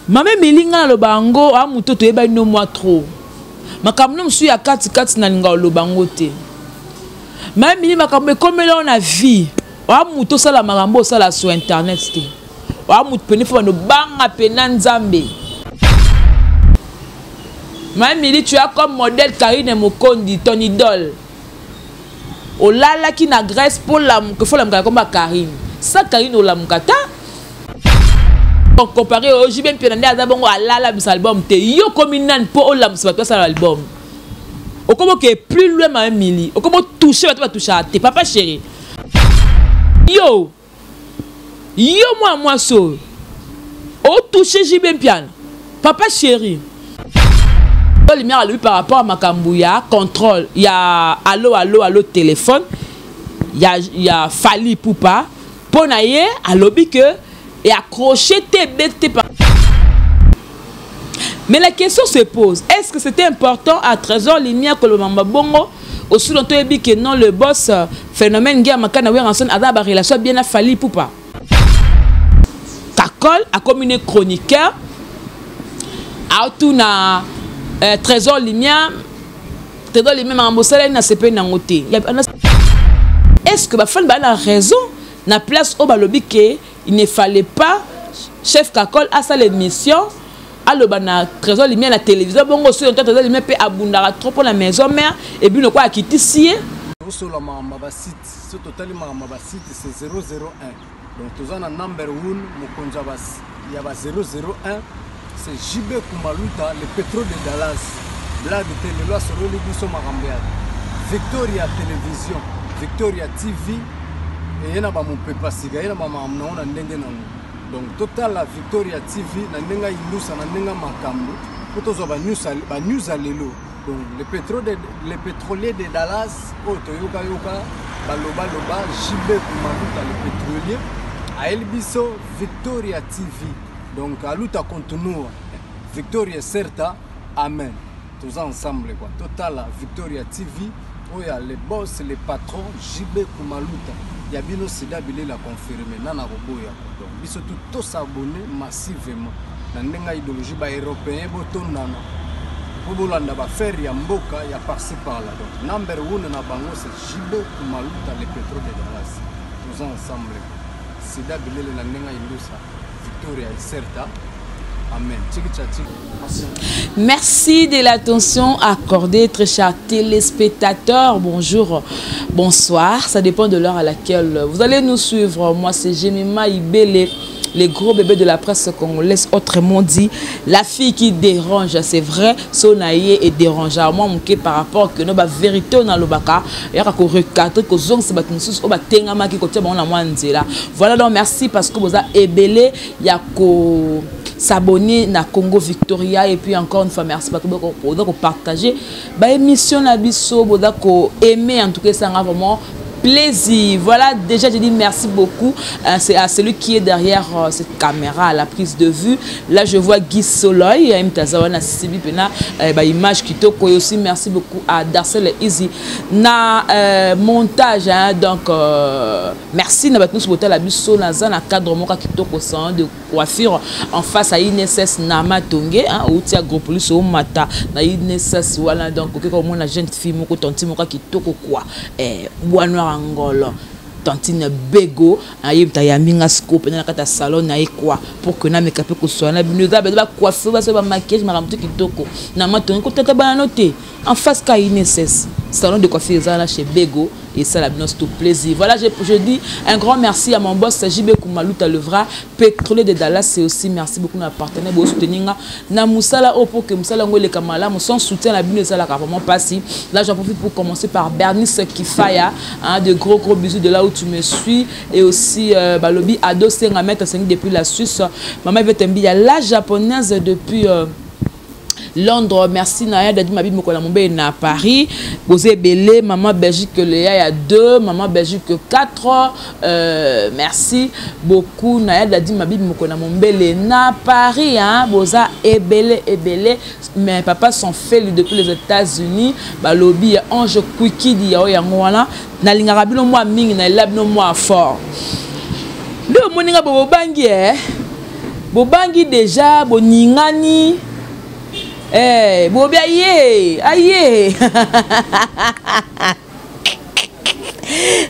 Mama Emilie, nga naloba yango a moto toyebani no mwa trop. Makambo no mosusu ya kati kati nalinga oloba yango te. Mama Emilie, makambo ekomela yo na vie. Oa moto osala makambo osala sur internet te. Oa moto pene fo bando banga pena Nzambe. Mama Emilie, tu as comme modèle Karine Mokondi, ton idole. Olalaki na Grèce po lamuka, fo lamuka komba Karine. Sa Karine olamuka ta. Comparé au JB Mpiana nde aza bongo alala bisa album te. Yo komi nani po olamusa bato basala album. Okomo ke plus loin ma Emily. Okomo toucher bato batoucha te. Papa chéri. Yo. Yo mwa mwasi oyo. O toucher JB Mpiana. Papa chéri. Lumière alobi par rapport à makambo ya contrôle ya allo allo allo téléphone ya Fally Ipupa. Mpo na ye alobi que e accroché te bete par. Mais la question se pose, est-ce que c'était important à Trésor Lumière que le mamba bongo aussi longtemps ebi que non le boss phénomène Guy Makana Werrason aza ba relation bien à Fally Ipupa. Kakol a comme une chroniqueur a tout na Trésor Lumière. Trésor Lumière makambo osalaki na sepeli nango te. Est-ce que bafani ba na raison na place oyo balobi ke il ne fallait pas chef Kakol asala émission aloba na Trésor Lumière na télévision bongo soki nto Trésor Lumière mpe abundaka trop mpo na maison mère et bino kwa akitisi ye. Osola makambo ba site, so totali makambo ba site c'est 001. Donc toza na number 1 mokonzi ya ba 001 c'est JB Kumaluta le pétrole de Dallas. Blague te lelo asololi biso makambo ya Victoria Télévision, Victoria TV eye na ba mopepa sika ye na ba makambo nango na ndenge nango. Donc totala Victoria TV na ndenge indusa na ndenge makambo po tozwa ba news ba news ya lelo. Donc le pétrolier de Dallas oyo toyoka yoka baloba loba JB Kumaluta le pétrolier ayeli biso Victoria TV. Donc aluta continua Victoria certa amen. Toza ensemble quoi. Totala Victoria TV oyo le boss le patron JB Kumaluta ya bino sida bilela confirmé nana koboya. Donc biso tout to s'abonner massivement na ndenge idéologie ba européen botondana po bolanda ba faire ya mboka ya par-ci par-là. Donc number 1 na bango c'est JB Kumaluta le pétrole de Dallas. Toza ensemble. Sida bilele na ndenge indusa Victoria Iserta. Amen. Tchiki tcha tchiki. Merci de l'attention accordée, très chers téléspectateurs. Bonjour, bonsoir. Ça dépend de l'heure à laquelle vous allez nous suivre. Moi, c'est Jemima Ibele, les gros bébés de la presse congolaise, autrement dit, la fille qui dérange, c'est vrai, Sonaye est dérangeant. Moi, mon par rapport que nous, la vérité, on a le baka, il y a qu'on recadre, qu'on zone, c'est pas une source, on va tenir ma qui côté, bon, on a moins de là. Voilà, donc merci parce que vous avez ébellé, il y a qu'au s'abonner na Congo Victoria et puis encore une fois merci parce que vous avez partagé ba émission na biso, vous avez aimé, en tout cas ça a vraiment plaisir. Voilà, déjà je dis merci beaucoup, c'est à celui qui est derrière cette caméra à la prise de vue. Là je vois Guy Soloy, Mtazawa na Sibi Pena, ba image kitoko, et aussi merci beaucoup à Darcel Easy na montage, hein, donc merci na batnu sobotel la biso na za na cadre moka kitoko sans de coiffure en face à INSS Nama Tonge, hein, outi à Gros Police au mata na INSS voilà, donc ok comme on a jeune fille moko tantine moka kitoko quoi, bois noir angolo tantine Bego, hein, yebta ya minga scope na kata salon na ye quoi pour que na meka pe ko soana bino za ba coiffure ba so ba maquillage makambo kitoko na matonge ko tata bana noter en face ka INSS salon de coiffure za na chez Bego et ça la bien tout plaisir. Voilà, je dis un grand merci à mon boss JB Kumaluta le vrai pétrolier de Dallas, c'est aussi merci beaucoup à partenaire pour soutenir na musala o pour que musala ngole kamala sans soutien la bino ça la vraiment pas si. Là j'en profite pour commencer par Bernice Kifaya, hein, de gros gros bisous de là où tu me suis, et aussi Balobi Ado Sengamet depuis la Suisse, maman Yvette Mbiya la japonaise depuis Londres, merci Naya Dadi Mabi Mokola Mombe na Paris, Bosé Belé, maman Belgique Léa il y a 2, maman Belgique 4, merci beaucoup Naya Dadi Mabi Mokola Mombe na Paris, hein, Boza Ebele Ebele, mais papa sont fait depuis les États-Unis, balobi Ange Kwikidi ya oya ngwana, na lingaka bino mwa mingi na lab no mwa fort. Nde moninga bobo bangi eh. Bobangi deja boningani. Eh, bobi aye, aye.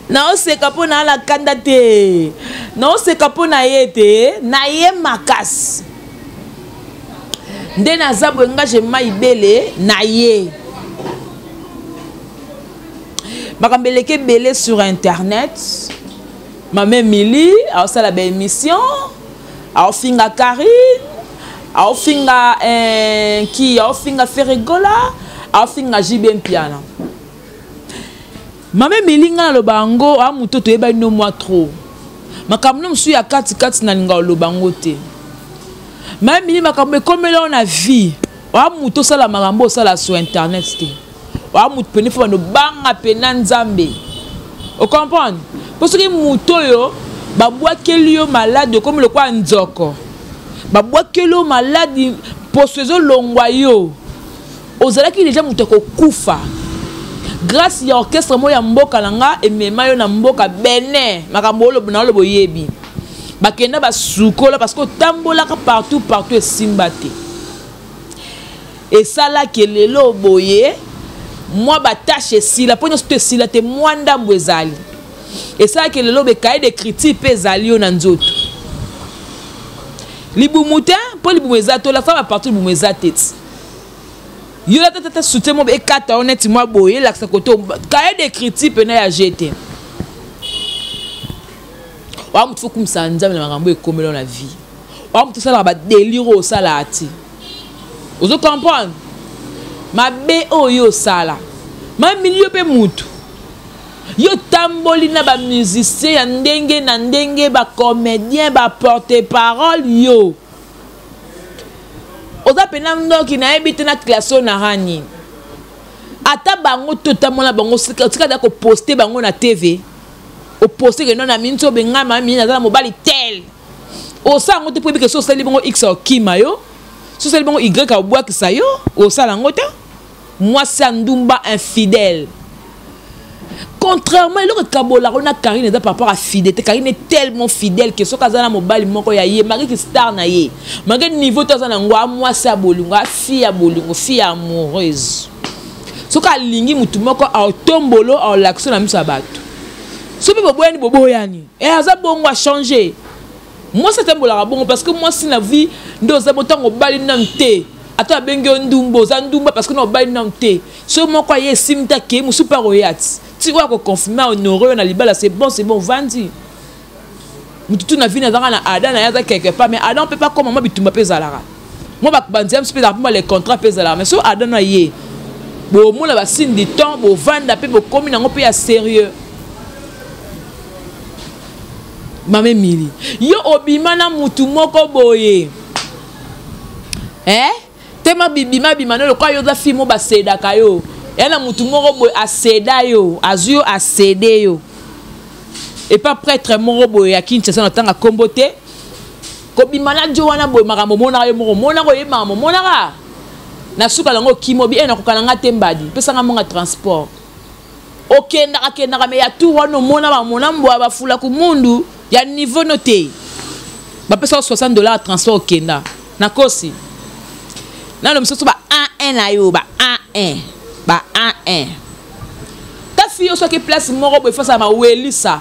Naoseka mpo na ala kanda te. Naoseka mpo na ye te, na ye makasi. Nde naza boye nga je maibele na ye. Makambo eleki ebele sur internet. Mama Emilie aosala ba émission, aofinga Karine, aofinga eh, ki, aofinga Ferregola, aofinga JB Mpiana. Mama Emilie nga naloba yango a moto toyebani no mwa trop. Makambo no mosusu ya kati kati nalinga oloba yango te. Mama Emilie makambo ekomela yo na vie. Oa moto osala makambo osala sur internet te. Oa moto pene fo bando banga pena Nzambe. O comprendre? Po soki moto oyo babwakeli yo malade okomi lokola nzoko. Babwakeli yo malade poso ezolongwa yo. Ozalaki deja moto ya kokufa. Grâce ya orchestre moko ya mboka na nga emema yo na mboka Benin. Makambo oloba na oloba oyebi. Bakenda basukola parce que otambolaka partout partout esimba te. Esalaki lelo boye mwa ba tâche esila mpo nyonso to esila te mwa ndambo ezali. Esalaki lelo be cahier de critique mpe ezali yo na nzoto. Libumu te mpo libumu eza te olakisa ba partout libumu eza te. Yo la tata soutien mo ekata yo neti mwa boye elakisa koto cahier de critique pena ya GT. Wa mutu fokumisa Nzambe na makambo ekomelo na vie. Wa mutu salaka ba délire oyo osalaka te. Ozo comprendre? Mabe oyo osala. Ma milieu pe mutu. Yo tamboli na ba musiciens ya ndenge na ndenge, ba comédiens, ba porte-parole yo. Oza pena ndoki nayebi te na classe oyo na rani. Ata bango to tambola bango sika tika da ko poster bango na TV. O poster ke non na minso benga ma mina za mobali tel. Osala yango te po ebike so osali bongo X okima yo. So osali bongo Y obwakisa yo, osala yango te. Mwasi ya ndumba infidèle. Contrairement eloko ekabolaka na Karine eza par rapport à fidélité. Karine est tellement fidèle que soki aza na mobali moko ya ye, malgré que star na ye, malgré niveau to aza na ngo, mwasi ya bolingo, a fille ya bolingo, fille amoureuse. Soki alingi mutu moko aotombolo, aolakisa na miso ya bato. Soki boboyani boboyani. Eh aza bongo a changer. Mwasi atambolaka bongo parce que mwasi na vie nde oza botango obali nanu te. Ata abengi yo ndumba, oza ndumba parce que na obali nanu te. So moko aye esimbi te akei mosusu mpe akoya ti. Ti oyo akoconfirme ahonore yo na libala, c'est bon, c'est bon, ovandi. Mutu tu na vie nazaka na Adam na ye aza quelque part, mais Adam mpe bakoma mwa bitumba mpe ezalaka. Mwa banzela mosusu mpe ezalaka mpo les contrats mpe ezalaka, mais so Adam na ye bomona ba signe du temps, bovanda mpe bokomi nango mpe ya sérieux. Mama Emily, yo obima na mutu moko boye. Eh? Tema bibima bima no lokola yo oza fille mo basedaka yo. Ya na mutu moko boye aseda yo, azwi yo asede yo. Et pas prêtre moko boye ya Kinshasa na tanga kombo te. Kobima na jo wana boye makambo monaka yo moko, monaka oye makambo monaka. Na suka lango kimo bi eh nakokana nga te mbadi, pesa nga monga transport. Okendaka kendaka me ya tour wana omona ba mona mbwa ba fula kumundu ya niveau no te. Ba pesa $60 transport okenda. Nakosi. Nano misusu ba 1-1 na yo, ba 1-1. Ba 1-1. Ta fille soki place moko boye face à mawelisa.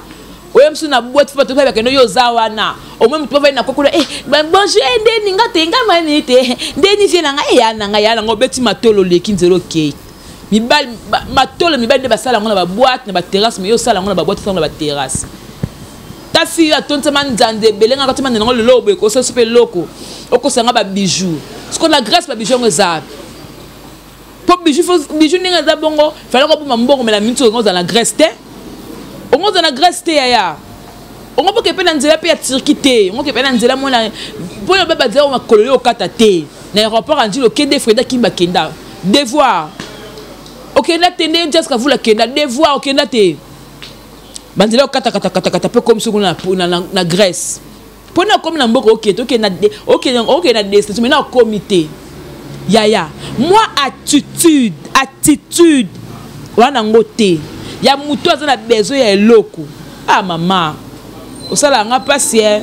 Oye misusu na boîte faut to bakende yo za wana. Au moins mutu va na kokula eh ben bonjour nde ninga te nga mani te. Nde ni vie na nga ya na nga ya na ngo beti matolo leki nzelo kei. Mibali matolo mibali nde basala yango na ba boîte na ba terrasse mais yo sala yango na ba boîte na ba terrasse. Ta fille atonisama nzanza ebele nga katima nango lelo boye kosala sope eloko okosanga ba bijoux. Siko na grâce ba bijoux yango eza po bijou faut bijou ndenge eza bongo fallait ko boma mbongo mais na minute oyo oza na Grèce te. Ongo oza na Grèce te yaya. Ongo poke pe na nzela pe ya Turquie te. Ongo ke pe na nzela mona po yo ba nzela makolo yo okata te. Na aéroport Anjilo kende Freda Kimba kenda. Devoir. Okenda te nde Jessica Vula kenda devoir okenda te. Banzela okata kata kata kata pe comme soko na na, na Grèce. Pona komi na mboka okende okende okende okende na destination mais na okomi te. Yaya, moi attitude, attitude wana ngo te. Ya mutu aza na besoin ya eloko. Ah mama, osala nga pasi eh.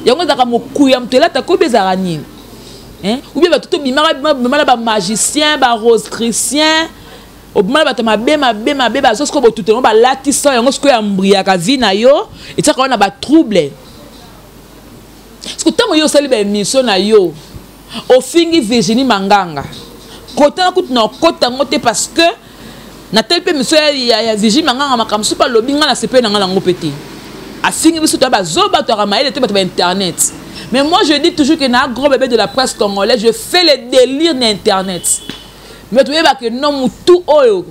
Yango ezalaka mokuya moto elata kobi ezalaka nini? Hein? Ou bien bato tobimaka bima na ba magicien, ba rose christien, obima na bato mabe mabe mabe bazo sikoyo botutu yango balatisa yango sikoyo ya mbriaka vie na yo etiaka yo na ba trouble. Sikoyo ntango yo osali ba émission na yo ofingi Virginie Manganga kotana kutu na okota yango te parce que natali mpe miso ya Virginie Manganga makambo mosusu mpe alobi ngai nasepeli na ngai nango mpe te. Afingi biso toya bazoba, toyaka mayele te, bato ba internet. Mais moi je dis toujours que na gros bébé de la presse congolaise, je fais le délire na internet. Mais toyebaka non mutu oyo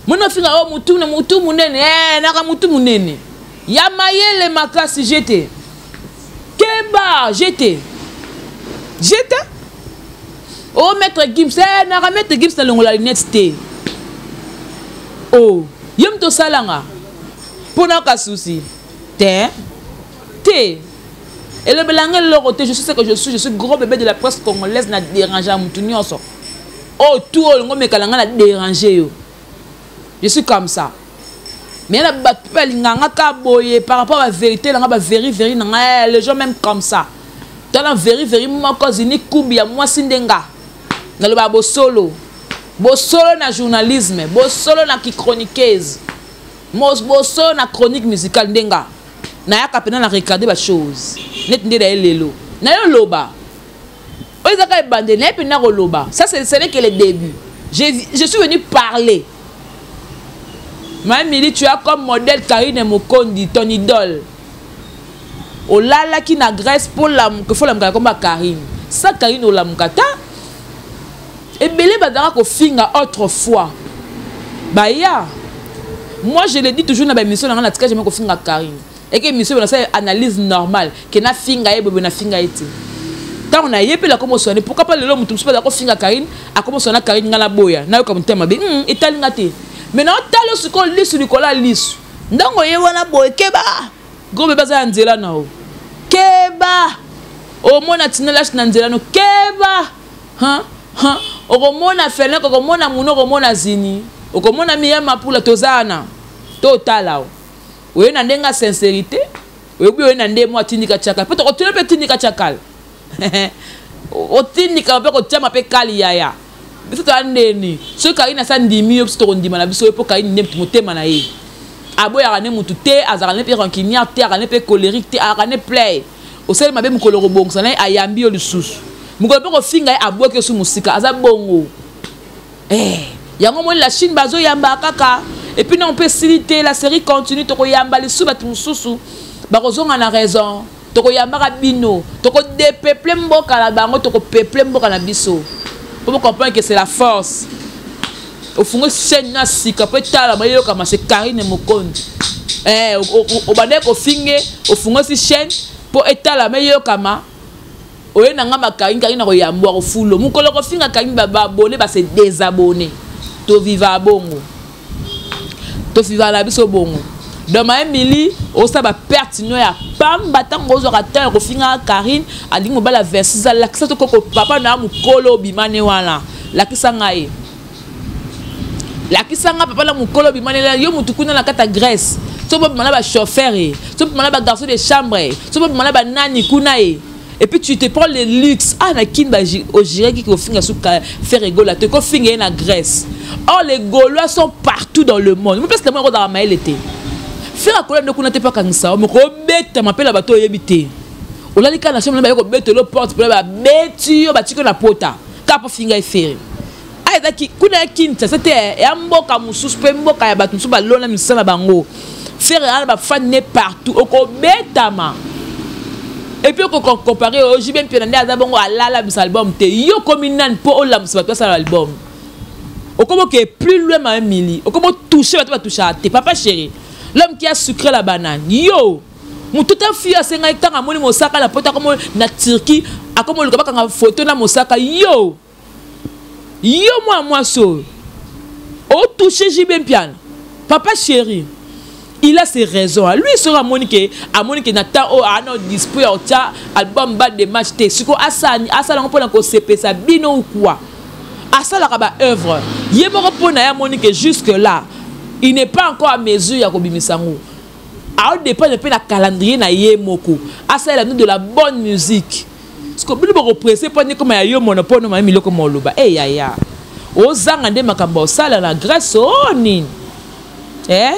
mona ofinga oyo mutu na mutu munene, naka mutu munene ya mayele makasi. Jete keba, jete jete o maître Gims, naka maître Gims na longola lunette te. O ye moto osalanga mpo nayoka susi te te elobelanga eloko te. Je suis ce que je suis, je suis gros bébé de la presse congolaise. Na dérange ya mutu nyonso oyo tu oyo olingo omekala nga na dérange yo, je suis comme ça. Mais na bato mpe balinganga ka boye par rapport à vérité nanga, baveri veri na nga, les gens même comme ça. Tala veri veri moko zini kumbi ya mwasi nde nga nalobaka bosolo, bosolo na journalisme, bosolo na kichroniqueuse, bosolo na chronique musicale. Nde nga nayaka mpena na regarde bachose neti nde naye lelo naye oloba oyo ezaka ebandeli naye mpena koloba. Ça, ce n'est que le début. Je suis venu parler. Mamili, tu as comme modèle Karine Mokondi, ton idole. Olalaki na Grèce mpo lamuka, fo lamuka komba Karine. Sa Karine olamuka ta ebele bazalaka kofinga autrefois baya. Moi je le dis toujours na baémission na nga, natika jamais kofinga Karine. Eke émission nasala analyse normale ke nafinga ye boye, nafinga ye te. Ntango naye mpe nakomoswane, pourquoi pas lelo moto mosusu aza kofinga Karine, akomoswana Karine, nga naboya, nayoka motema mabe, etali nga te. Mais naotala sikoyo lisu likolo ya lisu ntango ye wana boye. Keba, gros bébé aza ya nzela na o keba, omona tina lashe na nzela no keba. Ha okomona fenek, okomona munu, okomona zini, okomona miya mapula. Toza wana totala o oye na ndenge ya sincérité, oyebi oye na nde mwa tindika tiakala mpe tokotuna mpe tindika tiakala otindika mpe kotiama mpe kali yaya. Biso toya ndeni soki Karine asa ndimi yo, biso tokondima na biso ye mpo Karine nde motema na ye aboyaka ne mutu te, azalaka ne mpe rancunière te, azalaka ne mpe colérique te, azalaka ne play. Osali mabe, mokolo kobongisa na ye ayambi yo lisusu, mokolo mpe kofinga ye abwaki yo su mosika. Aza bongo. Yango moni la Chine bazoyamba kaka. Et puis non mpe esili te, la série continue. Tokoyamba lisusu bato mosusu bakozonga na raison. Tokoyambaka bino, tokodépeuple mboka na bango, tokopeuple mboka na biso mpo bocomprendre que c'est la force. Ofungi chaîne na sika mpo etala bayokama, c'est Karine Mokondi. Obandaki kofinge, ofungosi chaîne mpo etala mayokama. Oye na nga makarine, Karine na koyambwa kofulo mokolo kofinga Karine, baabonné base désabonné. Toviva bongo, toviva na biso bongo. Donc ma Emily, osala baperte no ya pamba ntango ozwaka ntango ya kofingaka Karine. Alingi mobali ya 26, alakisa to koko papa na ya mokolo obimane wana. Lakisa ngai, lakisa nga papa na mokolo obimane. Yo motu kuna na kati ya Grèce, so bobima na bachauffeur ye, so bobima na bagarçon de chambre ye, so bobima na banani kuna ye, et puis tu te prends le luxe. Ah, na kini ojiraki kofinga suka Ferre Gola te, kofinga ye na Grèce. Or les Gaulois sont partout dans le monde. Mopesi na moko kozala mayele te. Ferre akola nde kuna te mpo akangisa yo moko obetama mpe na bato oyebi te. Olali kaka na chambre, baye kobetela porte mpona babeti yo, batiki yo na pota kaka mpo finga ye Ferre. Ah, ezaki kuna ya Kinshasa te, ya mboka mosusu mpe mboka ya bato mosusu balona misala na bango. Ferre ana bafani ne partout, okobetama. Et puis okocompare oyo JB Mpiana nde aza bongo, alala bisa album te. Yo komi nani mpo olamusa bato basala album? Okomi oke plus loin. Ma Emili, okomi otouche bato batouchaka te. Papa chéri, l'homme qui a sucré la banane, yo motu ta fille asengaki ntango amoni mosaka na poto, akomo na Turquie, akomi oluka bakanga foto na mosaka. Yo mwana mwasi oyo otouche JB Mpiana, papa chéri, il a ses raisons. Lui soki amoni ke na temps oyo ana dispo ya kotia album ba de match te, sikoyo asala yango mpona kosepesa bino ou quoi? Asalaka baœuvre ye moko mpo na ye. Amoni ke jusque là il n'est pas encore à mesure ya kobimisa yango. Aodépendre mpe na calendrier na ye moko, asalela nous de la bonne musique. Parce que bino bokopresse mpo nde koma ya yo monopole no miloko moloba e yaya ozanga nde makambo osala na Grèce o oh, nini eh?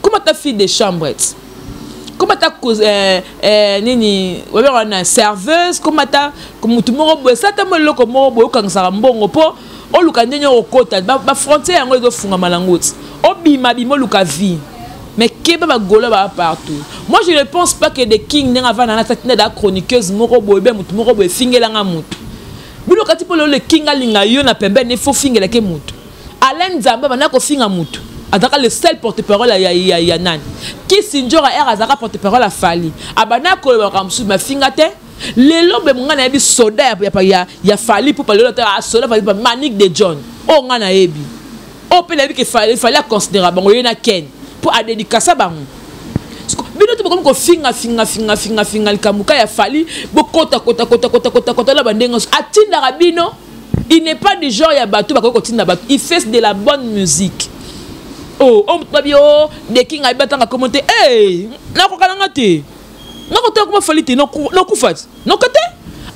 Koma ta fille de chambre, koma ta nini babengaka na serveuse, koma ta motu moko boye, sala ta mo eloko moko boye, okangisaka mbongo mpo oluka ndenge okota bafrontière yango ezofungama nango ti obima bima, oluka vie. Mais keba, bagola baa partout. Moi, je ne pense pas que The King, ndenge avanda na tati da chroniqueuse moko boye be motu moko boye efingelanga motu. Bino kati mpo lelo Le King alinga yo na pembeni, il faut fingelake motu. Alain Nzambe abanda kofinga motu, azalaka le seul porte parole ya nani, Kisi Njora r azalaka porte parole ya Fally, abanda kolobaka mosusu mafinga te. Lelo be ngai nayebi soda ya Fally Ipupa lelo te. Soda Fally, Manique de John oyo ngai nayebi, oyo mpe nayebi ke Fally aconsidéra bango, ye na Ken, mpo adédicasa bango. Bino te bokomi kofinga finga finga finga finga likambo ka ya Fally, bokota kota kota kota kota kota na bandenge nyonso atindaka bino. Il n'est pas du genre ya bato bakoki kotinda bato. Il fait de la bonne musique. Oh, oh, moto babi o The King ayebi atanga komo te. Hey, nakoka nanga te, nakotanga koma Fally te, nakufa ti noka te.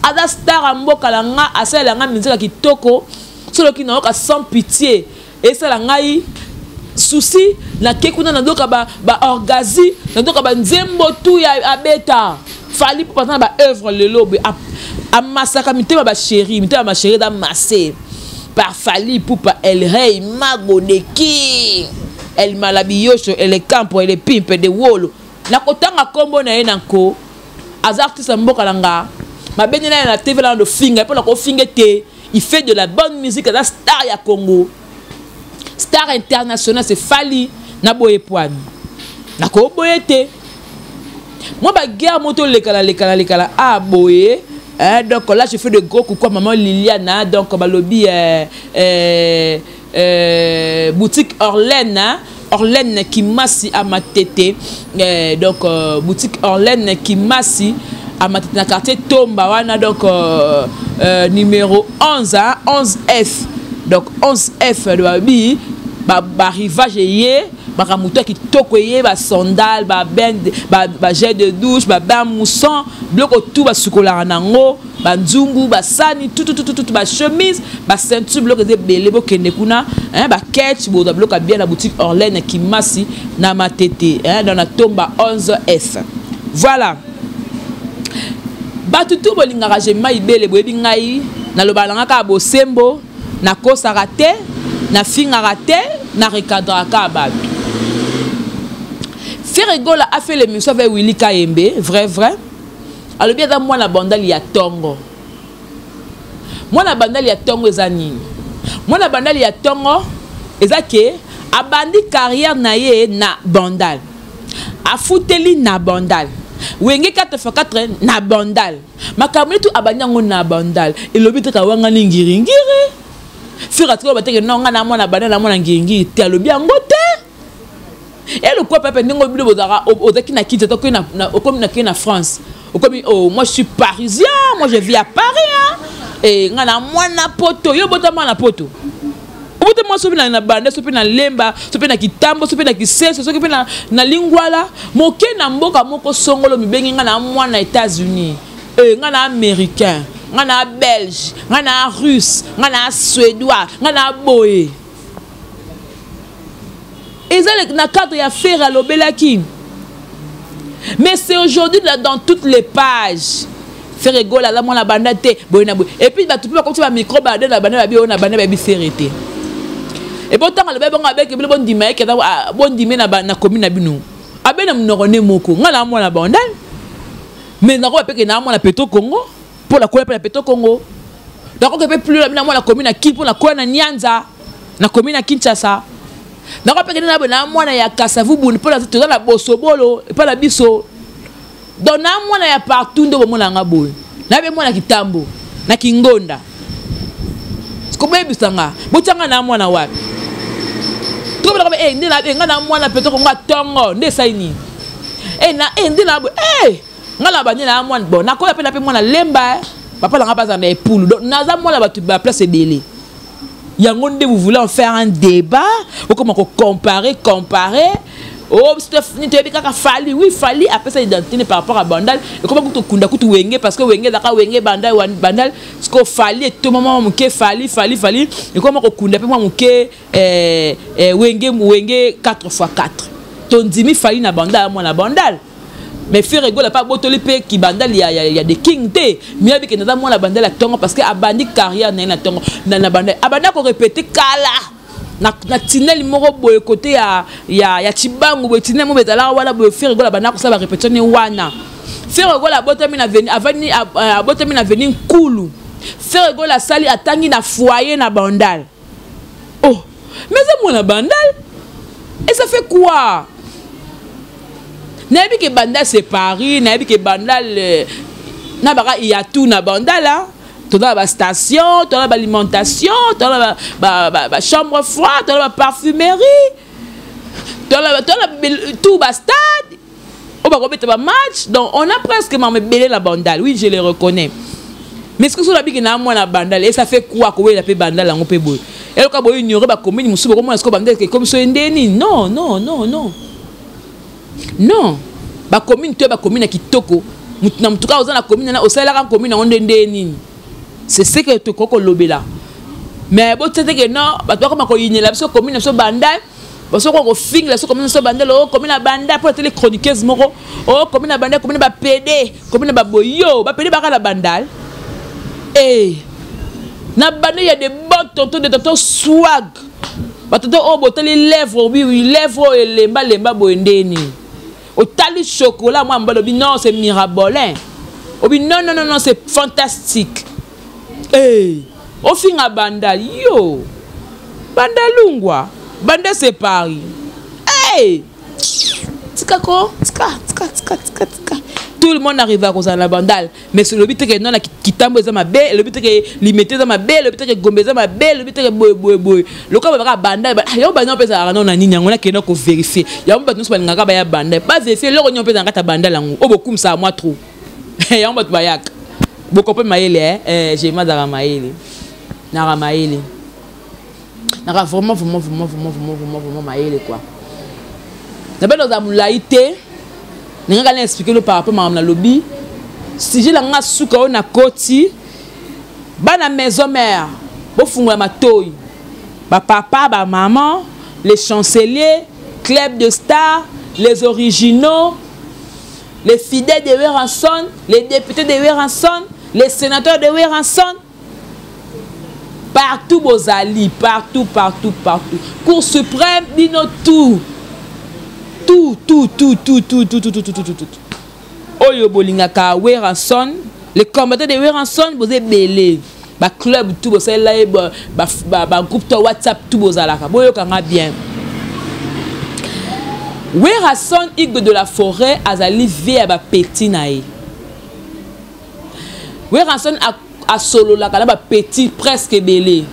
Aza star ya mboka na nga, asalela nga miziki ya kitoko. Soki nayoka Sans Pitié, esala ngai souci, nake kuna nadoka baorgazi ba, nadoka banzembo tu ya abeta. Fally mpo baza na baœuvre lelo boye, amasaka mitema bachéri, mitema bachéri eza massé par Fally Ipupa, El Rey Mago de King, El Malabiyosho, El Campo, El Pimpe de Wolo. Nakotanga nkombo na ye na nko, aza artiste ya mboka na nga. Mabende na ye na TV na dofinga mpo na kofinga te. Il fait de la bonne musique, aza star ya Congo, star international, c'est Fally. Na boye pwani nakoboye te. Moi, baguerre moto lekala lekala lekala a boye hein. Donc là, je fais de gros coucou à maman Liliane, hein. Donc balobi boutique Orlène, hein? Orlène Kimasi à Matete, donc boutique Orlène Kimasi à Matete na quartier Tomba wana, donc numéro 11, hein? 11 F, donc 11 F de babi barivage eye makambo to ya kitoko eye, basandale, babain, bagel de douche, babain moussant, biloko tu basukolaka nango, banzungu, basani, tututututu, bachemise, baceinture, biloko eza ebele. Bokende kuna, baketch, bozwa biloko ya bien na boutique Orlene Kimasi na Matete, dans na Tomba 11 F. Voilà, bato tu bolingaka Jemima Ibele, boyebi ngai nalobaka nanga kaka bosembo, nakosaka te, nafingaka te, na recadraka kaka bato. Ferre Gola a fait l'émission avec Willy Kayembe, vrai vrai. Alobi aza mwana Bandali ya ntongo. Mwana Bandali ya ntongo eza nini? Mwana Bandali ya ntongo eza ke abandi carrière na ye na Bandal, afuteli na Bandal, Wenge 4 x 4 na Bandal, makambo netu abandi yango na Bandal. Elobi te kawangani ngiringiri. Ferre atikala bateke no nga na mwana Bandal, na mwana ngiringiri te, alobi yango te. Elokwa pepe ndenge bino bozalaka, ozalaki na Kinshasa, okomi nakei na France, okomi: "Oh, moi je suis parisien, moi je vis à Paris, hein." E nga na mwana poto, yo bota mwana poto, obota mwa soki na Banda, soki mpe na Lemba, soki mpe na Kitambo, soki mpe na Kiseso, soki mpe na Lingwala, moke na mboka moko songolo, mibengi nga na mwana États-Unis, e nga na américain, nga na belge, nga na russe, nga na suédois, nga na boye. Eza na cadre ya Ferre alobelaki, mais c'est aujourd'hui dans toutes les pages. Ferre Gola aza mwana Banda te, boye na boye. Et puis bato mpe bakoti bamicro bade na Banda, babi oyo na Banda, bayebi Ferre te. E bo ntango alobi bongo, abeke bino bondima ye, kenda bondime na commune na bino. Abe na monoko ne moko: "Ngai na mwana Bandal, mais nakoba peke na mwana Petro Congo, mpo nakoya mpe na Petro Congo. Nakoki mpe plus na mwana commune na Kin, mpo nakoya na Nianza, na commune ya Kinshasa. Nakoki mpe kende na boye na mwana ya Kasavubu, mpo toza na Bosobolo epai na biso. Donc na mwana ya partout nde bomona yanga boye, nayebi mwana Kitambo na Kingonda. Koboyebisanga botianga na mwana wapi? Tokobelaka eh, nde nga na mwana Petro Kongo ntongo nde esali nini? Eh, nde na boye, nga na bandi na mwana bon, nakoya mpe na mpe mwana Lemba, papa nanga bazala na Epulu. Donc naza mwana bato baplace ebele. Yango nde vous voulez en faire un débat, okoma kocomparer comparer. Oh, biso toyebi kaka Fally. Oui, Fally apesa identité par rapport à Bandal. Ekoma kutu kunda kutu Wenge, parce que Wenge ezalaka Wenge Bandal, Bandal. Siko Fally etoma mwa moke, Fally, Fally, Fally, ekoma kokunda mpe mwa moke, Wenge, Wenge 4x4. Tondimi Fally na Bandal, mwana Bandal. Mais Ferre Gola pa botoli mpe kibandal ya The King te. Miyabi ke naza mwana Bandal ya ntongo, parce que abandi carrière na ye na ntongo na Bandal. Abanda korépéter kala na tineli moko boye kote ya Chibangu boye, tineli moko ezalaka wana boye. Ferre Gola abanda kosala barépétition ne wana. Ferre Gola abotami na veni, avandi, abotami na veni Nkulu. Ferre Gola asali, atangi na foyer na Bandal. Oh, mais eza mwana Bandal, et ça fait quoi? Nayebi ke Bandal c'est Paris, nayebi ke Bandal, na baka ya tout na Bandal, hein? Toza na bastation, toza na baalimentation, toza na bachambre froide, toza na baparfumerie, toza na tout, bastade oyo bakobeta bamatch. Donc on a presque mama ebele na Bandal, oui, je le reconnais. Mais ce que soki nabiki na mwana Bandal, et ça fait quoi? Kowela mpe Bandal yango mpe boye, eloka boye ignore bacommune mosusu, bokomona sikoyo Bandal ekomi so ndeni. Non, non, non, non, non, bacommune to bacommune ya kitoko, mutu na mutu kaka oza na commune na osalelaka commune yango nde nde nini. C'est ce que tokoki kolobela. Mais botia te ke non, bato bakoma koyinela biso commune na biso Bandal, basoki kofingela biso commune na biso Bandal. O commune na Bandal mpo na tele chroniqueuse moko, o commune na Bandal, commune na bapede, commune na baboyo, bapede baka na Bandal. E na Bandal ya de bon tonton, de tonton swag, batonton oyo botali lèvre, obi lèvre oyo elembalemba boye ndeni, otali chocolat mwa mobali, obi non, c'est mirabolin, obi non, non, non, non, c'est fantastique. Hey, ofinga Bandal, yo Bandalungwa, Bandal c'est Paris. Hey, tika ko, tika, tika, tika, tika, tika. Tout le monde arrive à kozala na Bandal, mais elobi te ke non, na Kitambo eza mabe, elobi te ke Limete eza mabe, elobi te ke Gombe eza mabe, elobi te ke boye boye boye. Lokola babaka Bandal, yango Bandal mpe ezalaka nano na nini yango, nakende kovérifier yango. Bato nyonso balingaka baya Bandal, bavérifier eloko nyonso mpe eza na kati ya Bandal yango oyo bokumisaka mwa trop. Yango bato bayaka bokope mayele. Jema azalaka mayele, naka mayele, naka vraiment, vraiment, vraiment, vraiment, vraiment, vraiment, vraiment mayele quoi. Nabende ozala molai te, nangaka na expliquer lo par rapport makambo nalobi. Sujet na nga suka oyo nakoti, bana maison mère bofungola matoi, bapapa, bamama, les chanceliers, club de stars, les originaux, les fidèles de Werrason, les députés de Werrason, les sénateurs de Werrason, partout bozali, partout, partout, partout, Cour suprême, bino tout, tout, tout, tout, tout, tout, tout, tout, tout, tout, tout, tout oyo bolingaka Werrason, les combattants de Werrason, boza ebele, baclub tout bosalela ye, bagroupe to WhatsApp tout bozalaka, boyokanga bien. Werrason, Igwe de la forêt, azali vie ya bapeti na ye. Werrason asololaka na bapeti presque ebele.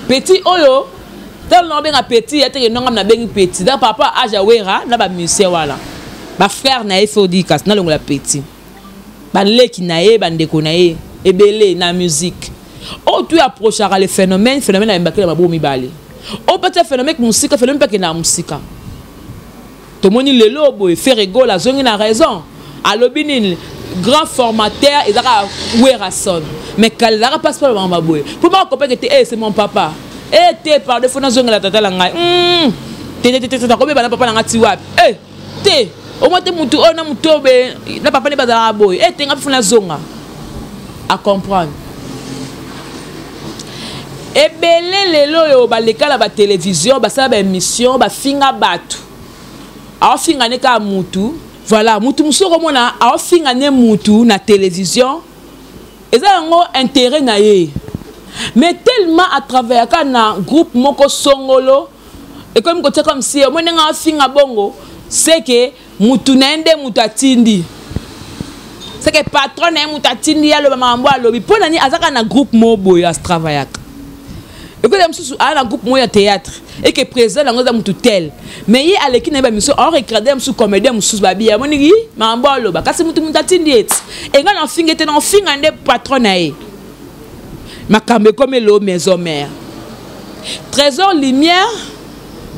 Petit oyo talo na obenga petit ya teke ndonga nabengi petit, donc par rapport à âge ya Wera na bamusicien wana, bafrère na ye, fodi kasi nalongola petit, baleki na ye, bandeko na ye ebele na musique oyo tu approchaka le phénomène. Phénomène ayembaki na maboko mibale oyo mpe phénomène mosika, phénomène mpe akendaka mosika. Tomoni lelo boye Ferre Gola azongi na raison, alobi nini? Grand formateur ezalaka Werrason, mais kala ezalaka mpasi mpo makambo boye mpo bakopeke te. Eh, c'est mon papa e te, pardon, fo nazongela tata na ngai te, te, te, te, nakobeba na papa na ngai ti wapi? E te, omoi te, mutu oyo na mutu oyo be na papa nde bazalaka boye. E te, ngai mpe fo nazonga acomprendre. Ebele lelo oyo baleka na batelevizio, basala baémission, bafinga bato, aofinga ne kaka mutu. Voilà, mutu mosusu okomona aofinga ne mutu na télévision, eza yango intérêt na ye, mais tellement atravaillaka na groupe moko songolo, ekomi kotia comme si omoi ndenge aofinga bongo, c'est que mutu na ye nde mutu atindi, c'est que patron na ye mutu atindi ye aloba makambo alobi. Mpo na nini? Azaka na groupe moko boye atravaillaka, ekoza mosusu aa na groupe moko ya théâtre eke président yango eza mutu tel, mais ye aleki na ye bamiso, aorecadre mosusu, comédien mosusu babi amoniki makambo aloba, kasi mutu atindi eti engai na ofinga ete na ofinga nde patron na ye. Makambo ekomi elo maison mère, Trésor Lumière.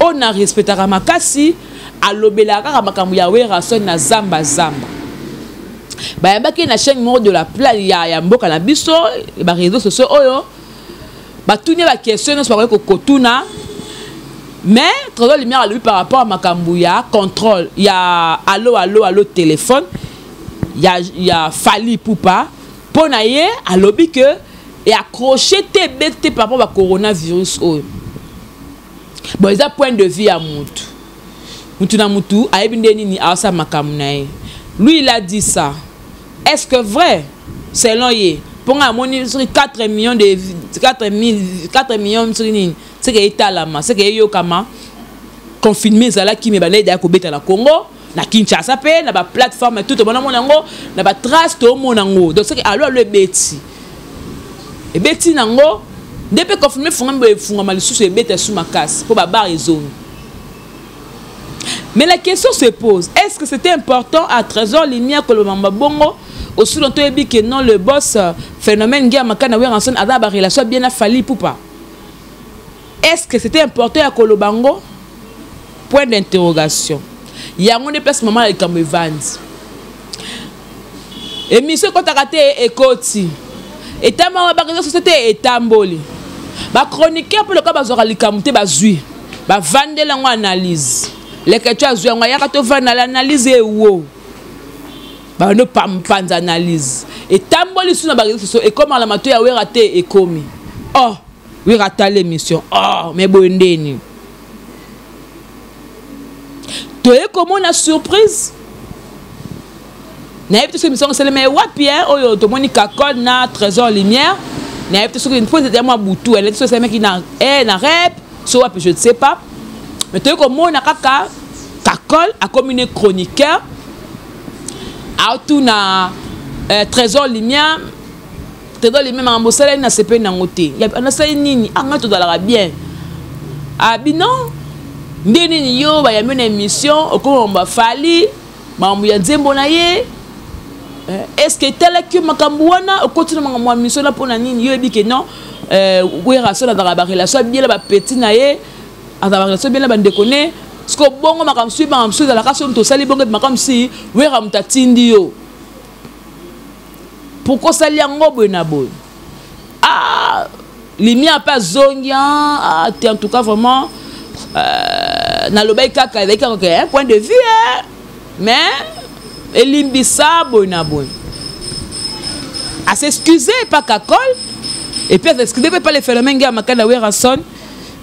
Oyo na respectaka makasi, alobelaka kaka makambo ya Werrason na zamba zamba. Bayambaki na chaîne moko de la pla ya mboka na biso, ba réseaux sociaux oyo batuni ba question nyonso bakoki kokotuna. Mais Trésor Lumière alobi par rapport à makambo ya contrôle ya allo allo allo téléphone ya Fally Ipupa, mpo na ye alobi que e accroché te ebeti te par rapport à coronavirus oyo. Bon, eza point de vue ya mutu. Mutu na mutu ayebi nde nini aosala makambo na ye. Lui il a dit ça. Est-ce que vrai selon ye? Mpo nga amoni soki 4 millions de 4 mille, 4 millions soki nini, c'est que etalama, c'est que eyokama. Confinement ezalaki, mais bandaki daya kobeta na Congo, na Kinshasa pe, na ba plateforme tout, tomona mona yango, na ba trace tomona yango. Donc c'est que allo allo ebeti. Ebeti nango, nde pe confinement efungami boye, efungama lisusu ebeta su makasi, po ba bar ezongi. Mais la question se pose, est-ce que c'était important à Trésor Lumière que le mamba bongo aussi longtemps ebi que non le boss phénomène Ngia Makana Werrason a ba relation bien à Fally Ipupa? Est-ce que c'était important à Kolobango? Point d'interrogation. Yango ne place maman likambo evandi. Émission ekotaka te ekoti. Etamba ba réseaux sociaux te etamboli. Ba chroniqueur pe loka bazwaka likambo te bazwi. Ba vandela ngo analyse. Leke tu azwi yango ayaka to vanda l'analyse ewo. Ba no pampanza analyse. Etamboli su na ba réseaux sociaux ekoma la mato ya wera te ekomi. Oh, wera tala émission. Oh, mais boye ndeni. Toye komona surprise. Nayebi te soki émission esalema ye wapi, hein, oyo tomoni Kakol na Trésor Lumière. Nayebi te soki mpo ezali mwa butu, nayebi te soki esalemaki na rep, so wapi, je ne sais pas. Mais toye komona kaka Kakol akomi ne chroniqueur aotuna Trésor Lumière. Trésor Lumière makambo osalaki na sepeli nango te. Ya, nasali nini? Ah, ngai tozalaka bien. Ah, bino nde nini yo bayambi na émission okoma ba Fally makambo ya nzembo na ye. Est-ce que etalaki yo makambo wana okoti na makambo ya mission na mpona nini? Yo oyebi ke non, Werrason azalaka ba relation bien na ba petit na ye, azalaka ba relation bien na bandeko ne. Siko bongo makambo mosusu, makambo mosusu ezalaka soki moto osali bongo, makambo mosusu Wera moto atindi yo. Pourquoi osali yango boye na boye? Ah, Lumière mpe azongi, ah, te, en tout cas vraiment, nalobaki kaka, ezalaki kaka ke, point de vue, hein, mais elimbisa boye na boye. A s'excuser pas Kakol et puis a s'excuser pas le phénomène ya Makanda Werrason,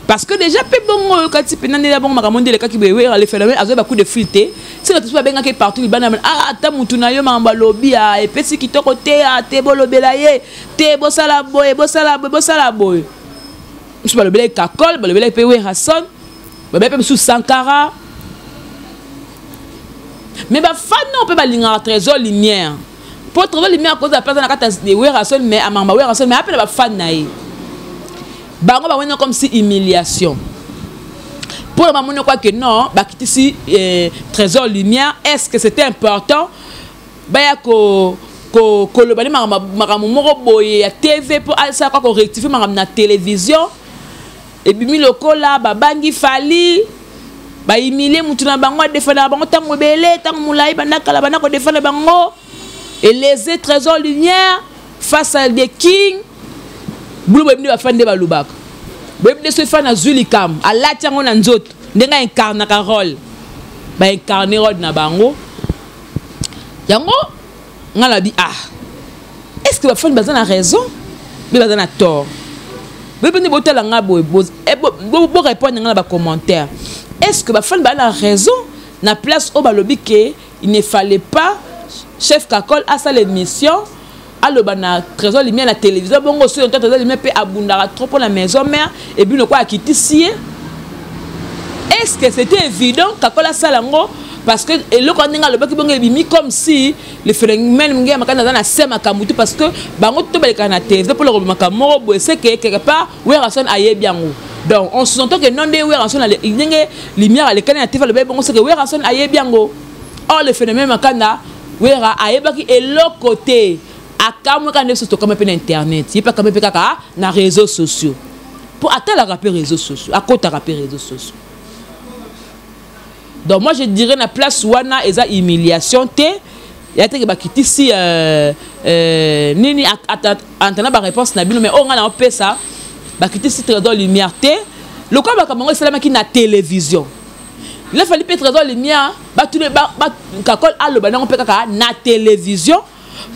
parce que déjà pe bongo oyo kati pe nande ya bongo makambo ndele kaki boye Wera le phénomène azwa ba coup de fil te. C'est que tout babengaki partout libanda, ah, ata mutu na yo makambo alobi, ah, epesi kitoko te, ah, te bolobela ye te, bosala boye, bosala boye, bosala boye. Mosusu balobelaki Kakol, balobelaki pe Werrason, balobelaki pe mosusu Sankara. Mais ba fan oyo pe balingaka Trésor Lumière. Po Trésor Lumière akozala pe aza na kati ya Werrason, mais amamba Werrason, mais apela ba fan na ye. Bango bamoni comme si humiliation. Pour le moment, quoi que non, bah, ici, Trésor Lumière, est-ce que c'était important? Bah, ya ko, ko, ko, le bani, makambo moko boye ya TV pour asala quoi ko rectifier makambo na télévision. Et bimi lokola babangi Fally, ba humilier mutu na bango, défendre bango tango ebele, tango molai, banda kala, banda ko défendre bango. Et les Trésor Lumière face à des kings. Bulu boyebi nde bafani nde balobaka. Boyebi nde soki fan azwi likambo, alati yango na nzoto, ndenge aincarnaka rôle. Ba incarner rôle na bango. Yango, nga na bi, ah, est-ce que bafani baza na raison? Be baza na tort. Boyebi nde botala nga boye, bo répondre nga na ba commentaire. Est-ce que bafani baza na raison na place oyo balobi ke il ne fallait pas chef Kakol asala émission aloba na Trésor Lumière na télévision bongo soki ntango Trésor Lumière mpe abundaka trop mpo na maison mère et puis lokola akitisi ye. Est-ce que c'était évident Kakol asala yango? Parce que eloko ndenge alobaki bongo ebimi comme si le phénomène nge ya makanda aza na se makambo te, parce que bango to balekaka na télévision mpo lokoba makambo moko boye, c'est que quelque part Werrason ayebi yango. Donc on sous-entend que non nde Werrason ndenge Lumière alekani na TV alobaki bongo, c'est que Werrason ayebi yango. Or le phénomène makanda Wera ayebaki eloko te, akamweka nde biso tokamwe mpe na internet, ye mpe akamwe mpe kaka na réseaux sociaux, mpo atalaka mpe réseaux sociaux, akotaka mpe réseaux sociaux. Donc moi je dirais na place wana eza humiliation te, ya teke bakitisi nini antana baréponse na bino. Mais oyo ngai na opesa, bakitisi Trésor Lumière te. Lokola makambo yango esalamaki na télévision, il a fallu mpe Trésor Lumière batune Kakol aloba nango mpe kaka na télévision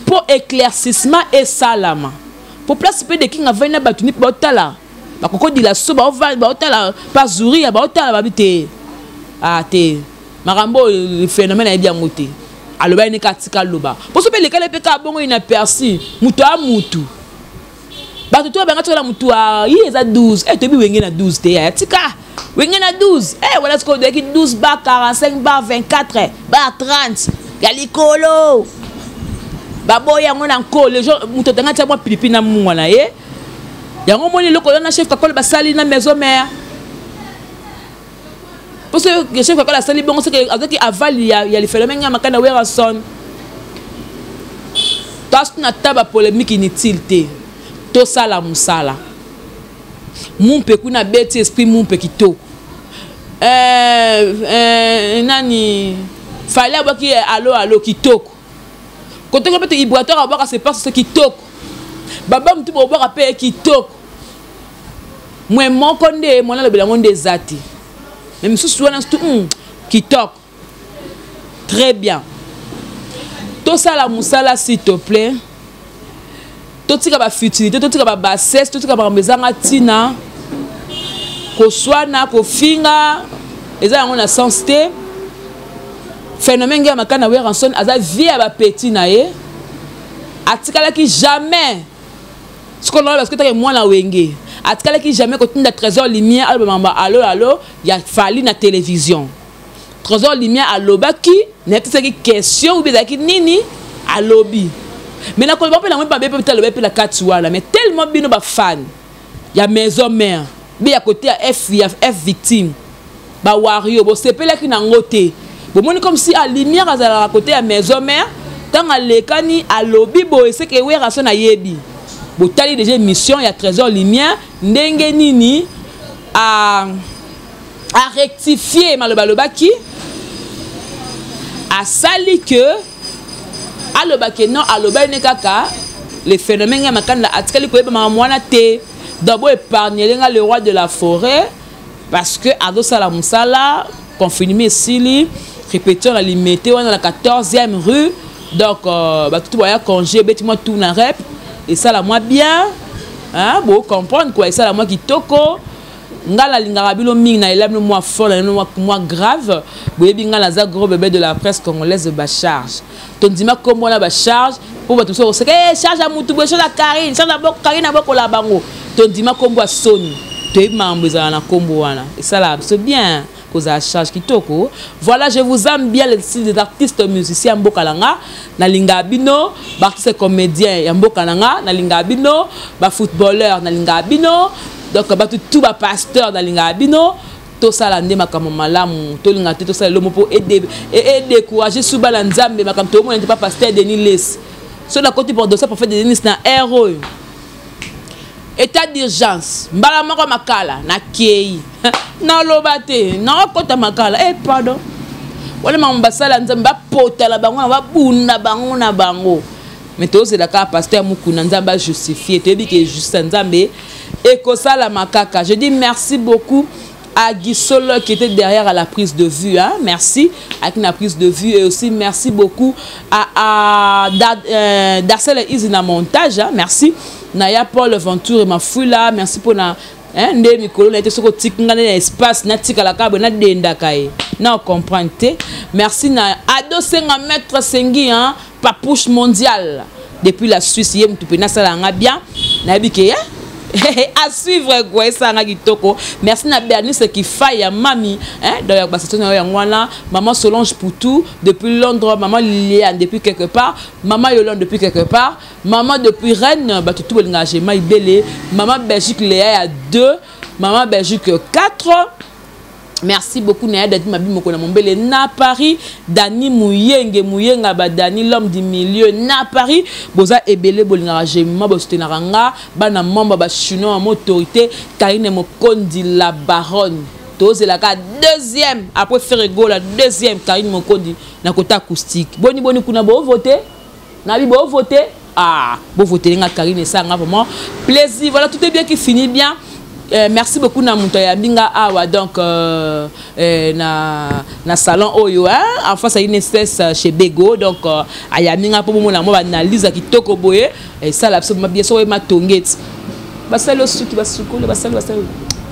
mpo éclaircissement esalama, po place mpe de King avandi na bato ni mpe baotala bakokodila so, baotala pazuria, baotala babi te. Ah te, makambo oyo phénomène ayebi yango te. Alobaki ne katika aloba mposo mpe elekali mpe kaka bongo inaperçu. Moto a mutu, bato to banga tikala mutu ye eza 12. Eh, toyebi Wenge na 12 te. Ya tika Wenge na 12. Eh, wana sikoyo toyaki 12 bar 45 bar 24 bar 30 ya likolo, baboyi yango na nko. Les gens, moto atanga tia mwa pilipili na mungwa na ye. Yango omoni eloko wana chef Kakole basali na Maison Mère, mpo soki chef Kakole asali bongo, soki azwaki avali ya lifelo ya makanda Werrason. Toasuna ta bapolémique inutile te, tosala mosala. Mumpe kuna abeti esprit mumpe kitoko. Nani Fally abwaki alo alo kitoko, kotoko mpe Ibrator abwaka se passe kitoko, baba mutu bobwaka mpe kitoko. Mwe moko nde mwana alobela yango nde eza te, mais misusu wana surtout kitoko, très bien. Tosala mosala, s'il te plaît. Totika bafutilité, totika babassesse, totika makambo ezanga ntina. Koswana, kofinga eza yango na sens te. Phénomène ngai makana Werrason aza vie ya bapeti na ye, atikalaki jamais sikoyo parce que take mwana Wenge, atikalaki jamais kotinda Trésor Lumière aloba makambo alo alo ya Fally na télévision. Trésor Lumière alobaki, nayebi question ou ezalaki nini alobi, mais nakoloba mpe nango mabe mpe alobi mpe na kati wana. Mais tellement bino bafan ya Maison Mère be ya côté ya F, ya F Victime, bawario bosepelaki nango te. Bomoni comme si a Lumière azalaka côté ya Maison Mère, ntango alekani alobi boye, seke Werrason ayebi. Botali déjà émission ya Trésor Lumière ndenge nini a arectifie maloba alobaki, asali ke alobaki non, alobaki ne kaka le phénomène ya makanda atikali koyeba makambo wana te. D'abord épargnele nga le roi de la forêt, parce que azosala mosala. Confinement esili, répétition na Limete wana na 14e rue. Donc bato tu baya congé, ebeti mwa tour na rep, esala mwa bien, hein, bo comprendre quoi, esala mwa kitoko. Nga nalingaka bino mingi, na ela bino mwa fort, na bino mwa grave. Boyebi nga naza gros bébé de la presse congolaise. Bacharge, tondima nkombo wana bacharge, mpo bato mosusu bakoseka e charge ya mutu boye, charge ya Karine, charge ya Karine abokola bango. Tondima nkombo ya soni, toyebi makambo ezala na nkombo wana, esalaka biso bien kozala charge kitoko. Voilà, je vous aime bien, les des artistes musiciens ya mboka na nga, nalingaka bino. Baartiste comédien ya mboka na nga, nalingaka bino. Bafootballeur, nalingaka bino. Donc bato tout, bapasteur, nalingaka bino. Tosala nde makambo malamu, tolinga te tosala elomo mpo edécourage su bana Nzambe. Makambo toomona te pa pasteur Denis Lessie. So nakoti pour dossier prophète Denis na aire oyo, état d'urgence mbala moko makala nakei, naloba te, nakokɔta makala. Eh pardon, wana makambo basala Nzambe, bapotala bango na babunda bango na bango. Mais tozela kaka pasteur Mokuna, Nzambe ajustifie. Toyebi ke justice ya Nzambe ekosalama kaka. Je dis merci beaucoup à Guy qui était derrière à la prise de vue. Hein? Merci avec la prise de vue. Et aussi merci beaucoup à Darcel Izina montage. Hein? Merci. Naya Paul Venture et Mafoula. Merci pour na, hein, nde mikolo na ete soko otiki nga na espace natikalaka boye, nadendaka ye na comprendre te. Merci na Ado Senga, maître Sengi, hein, papouche mondial depuis la Suisse. Ye mutu mpe nasala yanga bien, nayebi ke à suivre quoi, esanga kitoko. Merci na Bernice Kifai ya mami, hein, donc basation na yango wana. Maman Solange Poutou depuis Londres, maman Liliane depuis quelque part, maman Yolande depuis quelque part, maman depuis Rennes, bato tout bolinga Gema Ibele, maman Belgique Léa ya 2, maman Belgique 4. Merci beaucoup Naya Dadi Mabi Mokona Mombele na Paris, Dani Muyenge Muyenga ba Dani, l'homme du milieu na Paris. Boza ebele bolingaka Gema, bosutenaka nga, bana mamba ba chinois, ma autorité Karine Mokondi la baronne. Tozelaka deuxième après Ferre Gola, deuxième Karine Mokondi na kota acoustique. Boni boni kuna bo voter? Nabi bo voter? Ah, bo voter nga Karine, ça nga vraiment plaisir. Voilà, tout est bien qui finit bien. Merci beaucoup na moto ya mbinga awa, donc na salon oyo, hein, en face à INSS, chez Bego. Donc ayambi nga po bomona mo analyse kitoko boye et ça la absolument bien so matongeti basali osuki basukoli basali basali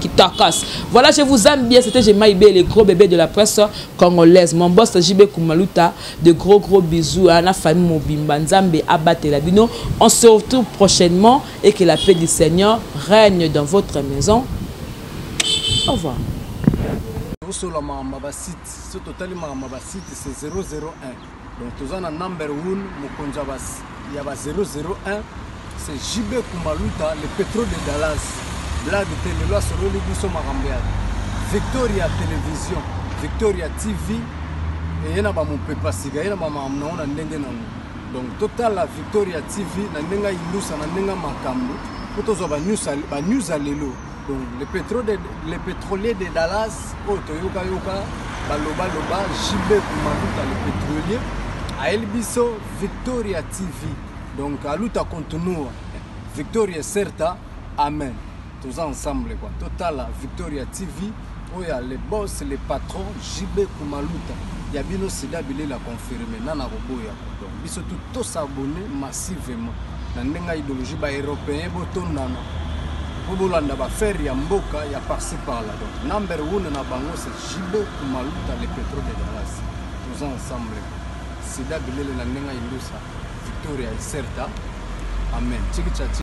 kitakas. Voilà, je vous aime bien. C'était Gemma Ibé, le gros bébé de la presse congolaise. Mon boss JB Kumaluta, de gros gros bisous à la famille mobimba. Nzambe abatela bino. On se retrouve prochainement et que la paix du Seigneur règne dans votre maison. Au revoir. Osola makambo ya basite, so totali makambo ya basite, c'est 001. Donc toza na number 1, mokonzi ya ba 001, c'est JB Kumaluta, le pétrole de Dallas. Blague te, lelo asololi biso makambo ya Victoria Télévision, Victoria TV, eye na bamopepa sika, ye na bamakambo nango na ndenge nango. Donc totala Victoria TV na ndenge ayindusa na ndenge makambo mpo tozwa banews ya lelo. Donc le pétrolier de Dallas oyo toyokayoka balobaloba, JB Kumaluta le pétrolier ayeli biso Victoria TV. Donc aluta continua, victoria certa, amen. Toza ensemble quoi. Totala Victoria TV oyo ya le boss, le patron JB Kumaluta ya bino sida bilela confirmé nana koboya. Donc biso tu tosabonner massivement na ndenge ya idéologie baeuropéen, botondana mpo bolanda baaffaire ya mboka ya par-ci par-là. Donc number one na bango, c'est JB Kumaluta, le pétrole de Dallas. Toza ensemble, sida bilele na ndenge ya indusa, victoria certa, amen. Tiki.